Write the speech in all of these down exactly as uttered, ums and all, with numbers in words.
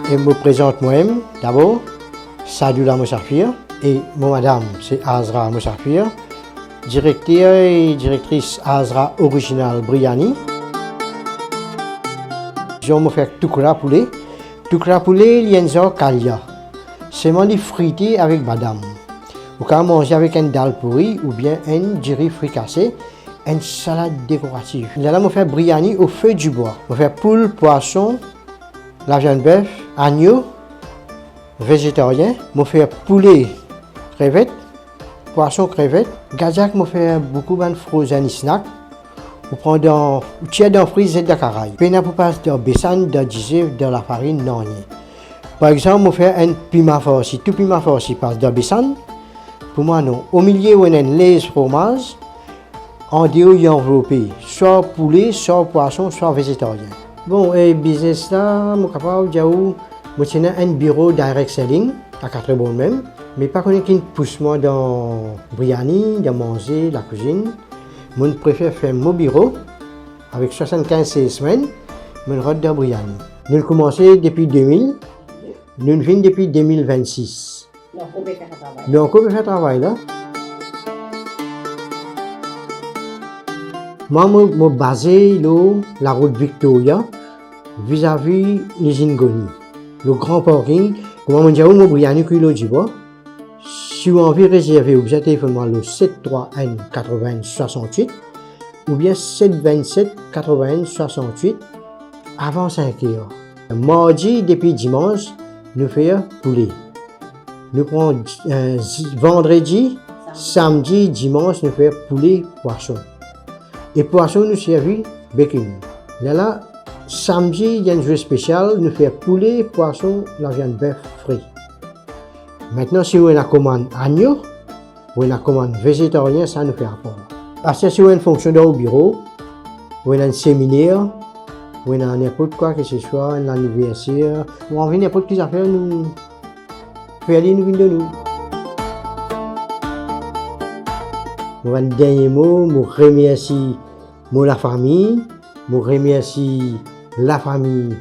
E mo prezant mwa-mem, dabor, Sadoula Mosafir, e mo madam, se Azra Mosafir, direkter e direktris Azra Original Briani. Zan mo fer toukra poule. Toukra poule, li enn zan kalia. Selman li frite avek badam. Ou kapav manze avek enn dal pouri oubien enn diri frikase, enn salad dekoratif. Lerla mo fer briani o fe dibwa. Mo fer poul, pwason, laviann bef, agno, vezetarien. Mo fer poule krevet, pwason krevet, gardiak mo fer boukou bann frozen snack. Ou pran dan, ou tir dan friz, zet dan karay. Pena pou pas dan besann, dan dizef, dan lafarinn, nanye. Par exanp, mo fer enn pima farsi. Tou pima farsi pas dan besann. Pou mwa, non. Omilie, ou ena enn lez fromaz. Andeor, li anvlope swa poule, swa pwason, swa vezetarien. Bon, e biznes la, mo kapav dir ou, mo ti ena enn biro direct selling a Quatre-Bornes mem, me pa kone kinn pous mwa dan briani, dan manze, lakwizinn. Mo prefer ferm mo biro, avek swasann-kinz salesmen, mo rant dan briani. Nou koumanse depi de mil, nou vinn depi de mil vennsis. Nou ankor pe fer sa travay. Nou ankor pe fer travay la. Mwa, mo, mo baze lor larout Victoria, vizavi lizinn Goni, lor gran parking. Kouma mo dir ou, mo briani kwi lor dibwa. Si ou anvi rezerve, ou bizin telefonn mwa lor set trwa enn katreven swasant-wit oubien set vennset katreven swasant-wit avan sink er. Mardi depi dimans, nou fer poule. Nou pran, eh, zi-, vandredi, samdi, dimans, nou fer poule, pwason. E pwason, nou servi bekinn. Lerla, samdi, li enn zour spesial, nou fer poule, pwason, laviann bef fri. Aster, si ou ena komann agno, ou ena komann vezetarien, sa nou fer apar. Aster, si ou ena fonksion dan ou biro, ou ena seminer, ou ena ninport kwa ke se swa, enn laniverser, ou anvi ninport ki zafer, nou fer li, nou vinn donn ou. Mo bann dernie mo, mo remersi mo lafami, mo remersi lafami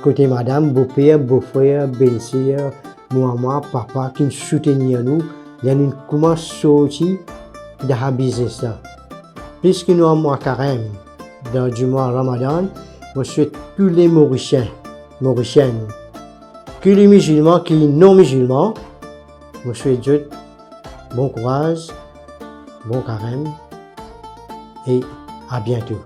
kote madam, boper, bofrer, belser, mo mama, papa ki finn soutenir nou, ler nou koumans sorti dan sa biznes la. Plis ki nou dan mwa karem, dan dimwa Ramadan, mo swet tou le Morisien, Morisienn, ki li mizilman, ki non mizilman, mo swet zot bon kouraz, bon karem e a biento.